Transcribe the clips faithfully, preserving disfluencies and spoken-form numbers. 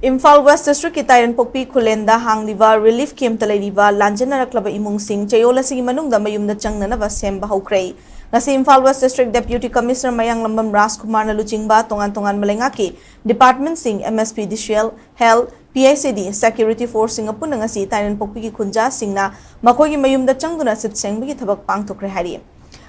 Imphal west ꯗꯤꯁꯇ꯭ꯔꯤꯛꯀꯤ ꯇꯥꯏꯔꯦꯟꯄꯣꯛꯄꯤ ꯈꯨꯂꯦꯟꯗ ꯍꯥꯡꯂꯤꯕ relief ꯀꯦꯝꯞꯇ ꯂꯩꯔꯤꯕ ꯂꯥꯟꯖꯦꯟꯅꯔꯛꯂꯕ ꯏꯃꯨꯡꯁꯤꯡ ꯆꯌꯣꯜ ꯑꯁꯤꯒꯤ ꯃꯅꯨꯡꯗ ꯃꯌꯨꯝꯗ ꯆꯪꯅꯅꯕ ꯁꯦꯝꯕ ꯍꯧꯈ꯭ꯔꯦ꯫ ꯉꯁꯤ ꯏꯝꯐꯥꯜ ꯋꯦꯁ ꯗꯤꯁꯇ꯭ꯔꯤꯛ ꯗꯦꯄ꯭ꯌꯨꯇꯤ ꯀꯃꯤꯁꯅꯔ ꯃꯌꯥꯡꯂꯝꯕꯝ ꯔꯥꯖꯀꯨꯃꯥꯔꯅ ꯂꯨꯆꯤꯡꯕ ꯇꯣꯉꯥꯟ ꯇꯣꯉꯥꯟꯕ ꯂꯩꯉꯥꯛꯀꯤ ꯗꯤꯄꯥꯔꯠꯃꯦꯟꯠꯁꯤꯡ, ꯑꯦꯝ ꯑꯦꯁ P D C L, health, P H E D, security ꯐꯣꯔꯁꯁꯤꯡꯒ ꯄꯨꯟꯅ ꯉꯁꯤ ꯇꯥꯏꯔꯦꯟꯄꯣꯛꯄꯤꯒꯤ ꯈꯨꯟꯖꯥꯁꯤꯡꯅ ꯃꯈꯣꯏꯒꯤ ꯃꯌꯨꯝꯗ ꯆꯪꯗꯨꯅ ꯁꯤꯠ ꯁꯦꯡꯕꯒꯤ ꯊꯕꯛ ꯄꯥꯡꯊꯣꯛꯈ꯭ꯔꯦ ꯍꯥꯏꯔꯤ꯫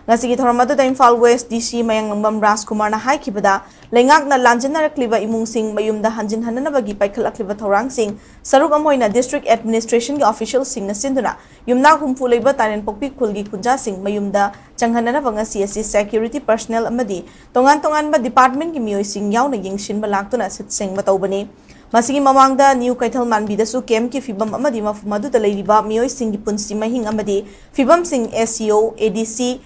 ꯉꯁꯤꯒꯤ ꯊꯧꯔꯝ ꯑꯗꯨꯗ ꯏꯝꯐꯥꯜ ꯋꯦꯁ ꯗꯤ ꯁꯤ ꯃꯌꯥꯡꯂꯝꯕꯝ ꯔꯥꯖꯀꯨꯃꯥꯔꯅ ꯍꯥꯏꯈꯤꯕꯗ, ꯂꯩꯉꯥꯛꯅ ꯂꯥꯟꯖꯦꯟꯅꯔꯛꯂꯤꯕ ꯏꯃꯨꯡꯁꯤꯡ ꯃꯌꯨꯝꯗ ꯍꯟꯖꯤꯟꯍꯟꯅꯅꯕꯒꯤ ꯄꯥꯏꯈꯠꯂꯛꯂꯤꯕ ꯊꯧꯔꯥꯡꯁꯤꯡ ꯁꯔꯨꯛ ꯑꯃ ꯑꯣꯏꯅ ꯗꯤꯁꯇ꯭ꯔꯤꯛ ꯑꯦꯗꯃꯤꯅꯤꯁꯇ꯭ꯔꯦꯁꯟꯒꯤ ꯑꯣꯐꯤꯁꯤꯌꯦꯜꯁꯤꯡꯅ ꯁꯤꯟꯗꯨꯅ ꯌꯨꯝꯅꯥꯛ ꯍꯨꯝꯐꯨ ꯂꯩꯕ ꯇꯥꯏꯔꯦꯟꯄꯣꯛꯄꯤ ꯈꯨꯜꯒꯤ ꯈꯨꯟꯖꯥꯁꯤꯡ ꯃꯌꯨꯝꯗ ꯆꯪꯍꯟꯅꯅꯕ ꯉꯁꯤ ꯑꯁꯤ ꯁꯦꯀ꯭ꯌꯨꯔꯤꯇꯤ ꯄꯔꯁꯅꯦꯜ ꯑꯃꯗꯤ ꯇꯣꯉꯥꯟ ꯇꯣꯉꯥꯟꯕ ꯗꯤꯄꯥꯔꯠꯃꯦꯟꯠꯀꯤ ꯃꯤꯑꯣꯏꯁꯤꯡ ꯌꯥꯎꯅ ꯌꯦꯡꯁꯤꯟꯕ ꯂꯥꯛꯇꯨꯅ ꯁꯤꯠ ꯁꯦꯡꯕ ꯇꯧꯕꯅꯤ꯫ ꯃꯁꯤꯒꯤ ꯃꯃꯥꯡꯗ ꯅ꯭ꯌꯨ ꯀꯩꯊꯦꯜ ꯃꯥꯟꯕꯤꯗꯁꯨ ꯀꯦꯝꯞꯀꯤ ꯐꯤꯕꯝ ꯑꯃꯗꯤ ꯃꯐꯝ ꯑꯗꯨꯗ ꯂꯩꯔꯤꯕ ꯃꯤꯑꯣꯏꯁꯤꯡꯒꯤ ꯄꯨꯟꯁꯤ ꯃꯍꯤꯡ ꯑꯃꯗꯤ ꯐꯤꯕꯝꯁꯤꯡ ꯑꯦꯁ ꯁꯤ ꯑꯣ, ꯑꯦ ꯗꯤ ꯁꯤ,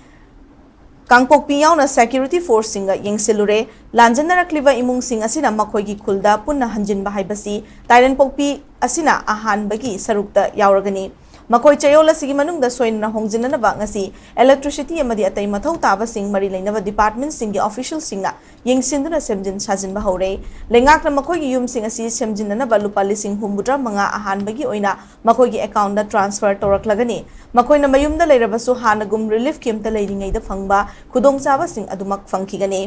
ꯀꯥꯡꯄꯣꯛꯄꯤ ꯌꯥꯎꯅ ꯁꯦꯀ꯭ꯌꯨꯔꯤꯇꯤ ꯐꯣꯔꯁꯁꯤꯡꯒ ꯌꯦꯡꯁꯤꯜꯂꯨꯔꯦ꯫ ꯂꯥꯟꯖꯦꯟꯅꯔꯛꯂꯤꯕ ꯏꯃꯨꯡꯁꯤꯡ ꯑꯁꯤꯅ ꯃꯈꯣꯏꯒꯤ ꯈꯨꯜꯗ ꯄꯨꯟꯅ ꯍꯟꯖꯤꯟꯕ ꯍꯥꯏꯕꯁꯤ ꯇꯥꯏꯔꯦꯟꯄꯣꯛꯄꯤ ꯑꯁꯤꯅ ꯑꯍꯥꯟꯕꯒꯤ ꯁꯔꯨꯛꯇ ꯌꯥꯎꯔꯒꯅꯤ꯫ ꯃꯈꯣꯏ ꯆꯌꯣꯜ ꯑꯁꯤꯒꯤ ꯃꯅꯨꯡꯗ ꯁꯣꯏꯗꯅ ꯍꯣꯡꯖꯤꯟꯅꯅꯕ ꯉꯁꯤ ꯏꯂꯦꯛꯇ꯭ꯔꯤꯁꯤꯇꯤ ꯑꯃꯗꯤ ꯑꯇꯩ ꯃꯊꯧ ꯇꯥꯕꯁꯤꯡ ꯃꯔꯤ ꯂꯩꯅꯕ ꯗꯤꯄꯥꯔꯠꯃꯦꯟꯠꯁꯤꯡꯒꯤ ꯑꯣꯐꯤꯁꯤꯌꯦꯜꯁꯤꯡꯅ ꯌꯦꯡꯁꯤꯟꯗꯨꯅ ꯁꯦꯝꯖꯤꯟ ꯁꯥꯖꯤꯟꯕ ꯍꯧꯔꯦ꯫ ꯂꯩꯉꯥꯛꯅ ꯃꯈꯣꯏꯒꯤ ꯌꯨꯝꯁꯤꯡ ꯑꯁꯤ ꯁꯦꯝꯖꯤꯟꯅꯅꯕ ꯂꯨꯄꯥ ꯂꯤꯁꯤꯡ ꯍꯨꯝꯐꯨꯇꯔꯥ ꯃꯉꯥ ꯑꯍꯥꯟꯕꯒꯤ ꯑꯣꯏꯅ ꯃꯈꯣꯏꯒꯤ ꯑꯦꯀꯥꯎꯟꯗ ꯇ꯭ꯔꯥꯟꯁꯐꯔ ꯇꯧꯔꯛꯂꯒꯅꯤ꯫ ꯃꯈꯣꯏꯅ ꯃꯌꯨꯝꯗ ꯂꯩꯔꯕꯁꯨ ꯍꯥꯟꯅꯒꯨꯝ ꯔꯤꯂꯤꯐ ꯀꯦꯝꯞꯇ ꯂꯩꯔꯤꯉꯩꯗ ꯐꯪꯕ ꯈꯨꯗꯣꯡꯆꯥꯕꯁꯤꯡ ꯑꯗꯨꯃꯛ ꯐꯪꯈꯤꯒꯅꯤ꯫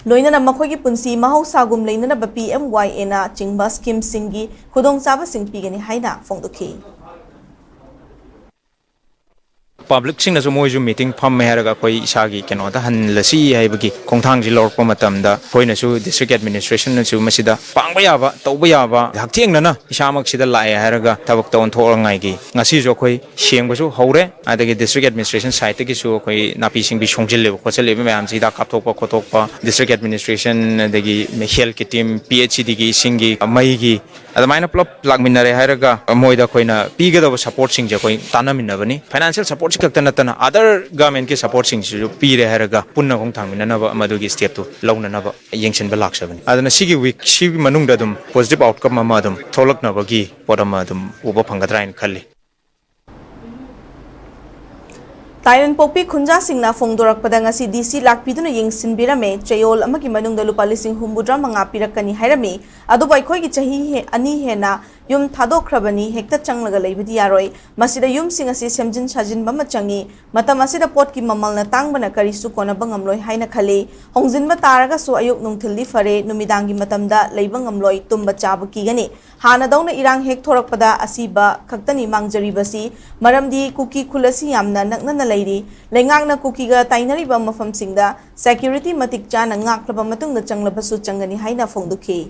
ꯂꯣꯏꯅꯅ ꯃꯈꯣꯏꯒꯤ ꯄꯨꯟꯁꯤ ꯃꯍꯧꯁꯥꯒꯨꯝ ꯂꯩꯅꯅꯕ ꯄꯤ ꯑꯦꯝ ꯋꯥꯏ ꯑꯦꯅ ꯆꯤꯡꯕ ꯁ꯭ꯀꯤꯝꯁꯤꯡꯒꯤ ꯈꯨꯗꯣꯡꯆꯥꯕꯁꯤꯡ ꯄꯤꯒꯅꯤ ꯍꯥꯏꯅ ꯐꯣꯡꯗꯣꯛꯈꯤ꯫ ꯄꯕ꯭ꯂꯤꯛꯁꯤꯡꯅꯁꯨ ꯃꯣꯏꯁꯨ ꯃꯤꯇꯤꯡ ꯐꯝꯃꯦ ꯍꯥꯏꯔꯒ ꯑꯩꯈꯣꯏ ꯏꯁꯥꯒꯤ ꯀꯩꯅꯣꯗ ꯍꯜꯂꯁꯤ ꯍꯥꯏꯕꯒꯤ ꯈꯣꯡꯊꯥꯡꯁꯤ ꯂꯧꯔꯛꯄ ꯃꯇꯝꯗ ꯑꯩꯈꯣꯏꯅꯁꯨ ꯗꯤꯁꯇ꯭ꯔꯤꯛ ꯑꯦꯗꯃꯤꯅꯤꯁꯇ꯭ꯔꯦꯁꯟꯅꯁꯨ ꯃꯁꯤꯗ ꯄꯥꯡꯕ ꯌꯥꯕ, ꯇꯧꯕ ꯌꯥꯕ, ꯍꯛꯊꯦꯡꯅꯅ ꯏꯁꯥꯃꯛꯁꯤꯗ ꯂꯥꯛꯑꯦ ꯍꯥꯏꯔꯒ ꯊꯕꯛꯇ ꯑꯣꯟꯊꯣꯛꯅꯉꯥꯏꯒꯤ ꯉꯁꯤꯁꯨ ꯑꯩꯈꯣꯏ ꯁꯦꯡꯕꯁꯨ ꯍꯧꯔꯦ꯫ ꯑꯗꯒꯤ ꯗꯤꯁꯇ꯭ꯔꯤꯛ ꯑꯦꯗꯃꯤꯅꯤꯁꯇ꯭ꯔꯦꯁꯟ ꯁꯥꯏꯠꯇꯒꯤꯁꯨ ꯑꯩꯈꯣꯏ ꯅꯥꯄꯤ ꯁꯤꯡꯕꯤ ꯁꯣꯡꯖꯤꯜꯂꯤꯕ ꯈꯣꯠꯆꯤꯜꯂꯤꯕ ꯃꯌꯥꯝꯁꯤ ꯍꯤꯗꯥꯛ ꯀꯥꯞꯊꯣꯛꯄ ꯈꯣꯠꯇꯣꯛꯄ, ꯗꯤꯁꯇ꯭ꯔꯤꯛ ꯑꯦꯗꯃꯤꯅꯤꯁꯇ꯭ꯔꯦꯁꯟ ꯑꯗꯒꯤ ꯍꯦꯜꯊꯀꯤ ꯇꯤꯝ, ꯄꯤ ꯑꯩꯆ ꯏ ꯗꯤꯒꯤ ꯏꯁꯤꯡꯒꯤ, ꯃꯩꯒꯤ, ꯑꯗꯨꯃꯥꯏꯅ ꯄꯨꯂꯞ ꯂꯥꯛꯃꯤꯟꯅꯔꯦ ꯍꯥꯏꯔꯒ ꯃꯣꯏꯗ ꯑꯩꯈꯣꯏꯅ ꯄꯤꯒꯗꯕ ꯁꯄꯣꯔꯠꯁꯤꯡꯁꯦ ꯑꯩꯈꯣꯏ ꯇꯥꯟꯅꯃꯤꯟꯅꯕꯅꯤ꯫ ꯐꯥꯏꯅꯥꯟꯁꯤꯌꯦꯜ ꯁꯄꯣꯔꯠꯁꯤ ꯈꯛꯇ ꯅꯠꯇꯅ ꯑꯗꯔ ꯒꯚꯔꯟꯃꯦꯟꯠꯀꯤ ꯁꯄꯣꯔꯠꯁꯤꯡꯁꯤꯁꯨ ꯄꯤꯔꯦ ꯍꯥꯏꯔꯒ ꯄꯨꯟꯅ ꯈꯣꯡꯊꯥꯡꯃꯤꯟꯅꯅꯕ ꯃꯗꯨꯒꯤ ꯁ꯭ꯇꯦꯞꯇꯨ ꯂꯧꯅꯅꯕ ꯌꯦꯡꯁꯤꯟꯕ ꯂꯥꯛꯆꯕꯅꯤ꯫ ꯑꯗꯨꯅ ꯁꯤꯒꯤ ꯋꯤꯛꯁꯤꯒꯤ ꯃꯅꯨꯡꯗ ꯑꯗꯨꯝ ꯄꯣꯖꯤꯇꯤꯚ ꯑꯥꯎꯠꯀꯝ ꯑꯃ ꯑꯗꯨꯝ ꯊꯣꯛꯂꯛꯅꯕꯒꯤ ꯄꯣꯠ ꯑꯃ ꯑꯗꯨꯝ ꯎꯕ ꯐꯪꯒꯗ꯭ꯔꯥ ꯍꯥꯏꯅ ꯈꯜꯂꯤ꯫ ꯇꯥꯏꯔꯦꯟꯄꯣꯛꯄꯤ ꯈꯨꯟꯖꯥꯁꯤꯡꯅ ꯐꯣꯡꯗꯣꯔꯛꯄꯗ ꯉꯁꯤ ꯗꯤ ꯁꯤ ꯂꯥꯛꯄꯤꯗꯨꯅ ꯌꯦꯡꯁꯤꯟꯕꯤꯔꯝꯃꯦ꯫ ꯆꯌꯣꯜ ꯑꯃꯒꯤ ꯃꯅꯨꯡꯗ ꯂꯨꯄꯥ ꯂꯤꯁꯤꯡ ꯍꯨꯝꯐꯨꯇꯔꯥ ꯃꯉꯥ ꯄꯤꯔꯛꯀꯅꯤ ꯍꯥꯏꯔꯝꯃꯤ꯫ ꯑꯗꯨꯕꯨ ꯑꯩꯈꯣꯏꯒꯤ ꯆꯍꯤ ꯍꯦ-, ꯑꯅꯤ ꯍꯦꯟꯅ ꯌꯨꯝ ꯊꯥꯗꯣꯛꯈ꯭ꯔꯕꯅꯤ, ꯍꯦꯛꯇ ꯆꯪꯂꯒ ꯂꯩꯕꯗꯤ ꯌꯥꯔꯣꯏ꯫ ꯃꯁꯤꯗ ꯌꯨꯝꯁꯤꯡ ꯑꯁꯤ ꯁꯦꯝꯖꯤꯟ ꯁꯥꯖꯤꯟꯕ ꯑꯃ ꯆꯪꯏ꯫ ꯃꯇꯝ ꯑꯁꯤꯗ ꯄꯣꯠꯀꯤ ꯃꯃꯜꯅ ꯇꯥꯡꯕꯅ ꯀꯔꯤꯁꯨ ꯀꯣꯟꯅꯕ ꯉꯝꯂꯣꯏ ꯍꯥꯏꯅ ꯈꯜꯂꯤ꯫ ꯍꯣꯡꯖꯤꯟꯕ ꯇꯥꯔꯒꯁꯨ ꯑꯌꯨꯛ ꯅꯨꯡꯊꯤꯜꯗꯤ ꯐꯔꯦ, ꯅꯨꯃꯤꯗꯥꯡꯒꯤ ꯃꯇꯝꯗ ꯂꯩꯕ ꯉꯝꯂꯣꯏ, ꯇꯨꯝꯕ ꯆꯥꯕ ꯀꯤꯒꯅꯤ꯫ ꯍꯥꯟꯅꯗꯧꯅ ꯏꯔꯥꯡ ꯍꯦꯛ ꯊꯣꯔꯛꯄꯗ ꯑꯁꯤꯕ ꯈꯛꯇꯅꯤ ꯃꯥꯡꯖꯔꯤꯕꯁꯤ, ꯃꯔꯝꯗꯤ ꯀꯨꯀꯤ ꯈꯨꯜ ꯑꯁꯤ ꯌꯥꯝꯅ ꯅꯛꯅꯅ ꯂꯩꯔꯤ꯫ ꯂꯩꯉꯥꯛꯅ ꯀꯨꯀꯤꯒ ꯇꯥꯏꯅꯔꯤꯕ ꯃꯐꯝꯁꯤꯡꯗ security ꯃꯇꯤꯛ ꯆꯥꯅ ꯉꯥꯛꯂꯕ ꯃꯇꯨꯡꯗ ꯆꯪꯂꯕꯁꯨ ꯆꯪꯒꯅꯤ ꯍꯥꯏꯅ ꯐꯣꯡꯗꯣꯛꯈꯤ꯫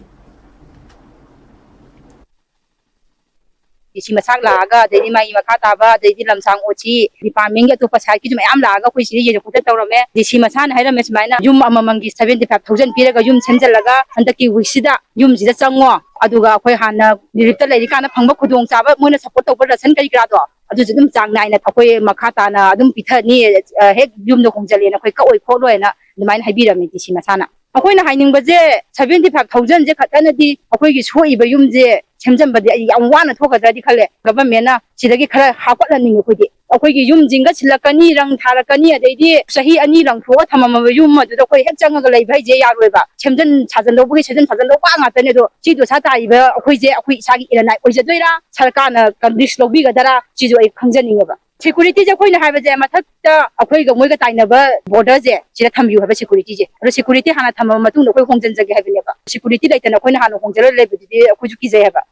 ꯗꯤ ꯁꯤ ꯃꯁꯥꯛ ꯂꯥꯛꯑꯒ, ꯑꯗꯩꯗꯤ ꯃꯥꯒꯤ ꯃꯈꯥ ꯇꯥꯕ, ꯑꯗꯩꯗꯤ ꯂꯝꯁꯥꯡ ꯑꯣ ꯁꯤ department ꯀꯤ ꯑꯇꯣꯞꯄ side ꯀꯤꯁꯨ ꯃꯌꯥꯝ ꯂꯥꯛꯑꯒ ꯑꯩꯈꯣꯏ ꯁꯤꯗ ꯌꯦꯡꯊꯣꯛ ꯈꯣꯠꯇꯅ ꯇꯧꯔꯝꯃꯦ꯫ ꯗꯤ ꯁꯤ ꯃꯁꯥꯅ ꯍꯥꯏꯔꯝꯃꯦ ꯁꯨꯃꯥꯏꯅ, ꯌꯨꯝ ꯑꯃꯃꯝꯒꯤ seventy five thousand ꯄꯤꯔꯒ ꯌꯨꯝ ꯁꯦꯝꯖꯤꯜꯂꯒ ꯍꯟꯗꯛꯀꯤ week ꯁꯤꯗ ꯌꯨꯝꯁꯤꯗ ꯆꯪꯉꯣ, ꯑꯗꯨꯒ ꯑꯩꯈꯣꯏ ꯍꯥꯟꯅ relief ꯇ ꯂꯩꯔꯤꯀꯥꯟꯗ ꯐꯪꯕ ꯈꯨꯗꯣꯡꯆꯥꯕ, ꯃꯣꯏꯅ support ꯇꯧꯕ ration ꯀꯔꯤ ꯀꯔꯥꯗꯣ, ꯑꯗꯨꯁꯨ ꯑꯗꯨꯝ ꯆꯥꯡ ꯅꯥꯏꯅ ꯑꯩꯈꯣꯏ ꯃꯈꯥ ꯇꯥꯅ ꯑꯗꯨꯝ ꯄꯤꯊꯅꯤ꯫ ꯑ, ꯍꯦꯛ ꯌꯨꯝꯗ ꯍꯣꯡꯖꯜꯂꯦꯅ ꯑꯩꯈꯣꯏ ꯀꯛꯑꯣꯏ ꯈꯣꯠꯂꯣꯏꯅ ꯑꯗꯨꯃꯥꯏꯅ ꯍꯥꯏꯕꯤꯔꯝꯃꯦ ꯗꯤ ꯁꯤ ꯃꯁꯥꯅ꯫ ꯑꯩꯈꯣꯏꯅ ꯍꯥꯏꯅꯤꯡꯕꯁꯦ, seventy five thousand ꯁꯦ ꯈꯛꯇꯅꯗꯤ ꯑꯩꯈꯣꯏꯒꯤ ꯁꯣꯛꯏꯕ ꯌꯨꯝꯁꯦ ꯁꯦꯝꯖꯟꯕꯗꯤ ꯑꯩ ꯌꯥꯝ ꯋꯥꯅ ꯊꯣꯛꯀꯗ꯭ꯔꯗꯤ ꯈꯜꯂꯦ꯫ Government ꯅ ꯁꯤꯗꯒꯤ ꯈꯔ ꯍꯥꯞꯀꯠꯍꯟꯅꯤꯡꯉꯦ ꯑꯩꯈꯣꯏꯗꯤ꯫ ꯑꯩꯈꯣꯏꯒꯤ ꯌꯨꯝ ꯖꯤꯡꯒ ꯁꯤꯜꯂꯛꯀꯅꯤ, ꯔꯪ ꯊꯥꯔꯛꯀꯅꯤ, ꯑꯗꯩꯗꯤ ꯆꯍꯤ ꯑꯅꯤ ꯂꯪꯊꯣꯛꯑ ꯊꯝꯃꯝꯃꯕ ꯌꯨꯝ ꯑꯗꯨꯗ ꯑꯩꯈꯣꯏ ꯍꯦꯛ ꯆꯪꯉꯒ ꯂꯩꯕ ꯍꯥꯏꯁꯦ ꯌꯥꯔꯣꯏꯕ꯫ ꯁꯦꯝꯖꯟ ꯁꯥꯖꯟꯗꯧꯕꯒꯤ ꯁꯦꯝꯖꯟ ꯁꯥꯖꯟꯗꯧꯕ ꯉꯥꯛꯇꯅꯦ꯫ ꯑꯗꯣ ꯁꯤ ꯗꯣꯁꯥ ꯇꯥꯔꯤꯕ ꯑꯩꯈꯣꯏꯁꯦ ꯑꯩꯈꯣꯏ ꯏꯁꯥꯒꯤ ꯏꯔꯟ ꯅꯥꯏ ꯑꯣꯏꯖꯗꯣꯏꯔꯥ, ꯁꯔꯀꯥꯔꯅ ꯀꯟ-, risk ꯂꯧꯕꯤꯒꯗꯔꯥ, ꯁꯤꯁꯨ ꯑꯩ ꯈꯪꯖꯅꯤꯡꯉꯦꯕ꯫ Security ꯁꯦ ꯑꯩꯈꯣꯏꯅ ꯍꯥꯏꯕꯁꯦ, ꯃꯊꯛꯇ ꯑꯩꯈꯣꯏꯒ ꯃꯣꯏꯒ ꯇꯥꯏꯅꯕ border ꯁꯦ ꯁꯤꯗ ꯊꯝꯕꯤꯌꯨ ꯍꯥꯏꯕ security ꯁꯦ꯫ ꯑꯗꯣ security ꯍꯥꯟꯅ ꯊꯝꯃꯕ ꯃꯇꯨꯡꯗ ꯑꯩꯈꯣꯏ ꯍꯣꯡꯖꯤꯟꯖꯒꯦ ꯍꯥꯏꯕꯅꯦꯕ꯫ Security ꯂꯩꯇꯅ ꯑꯩꯈꯣꯏꯅ ꯍꯥꯟꯅ ꯍꯣꯡꯖꯤꯜꯂ ꯂꯩꯕꯗꯨꯗꯤ ꯑꯩꯈꯣꯏꯁꯨ ꯀꯤꯖꯩ ꯍꯥꯏꯕ꯫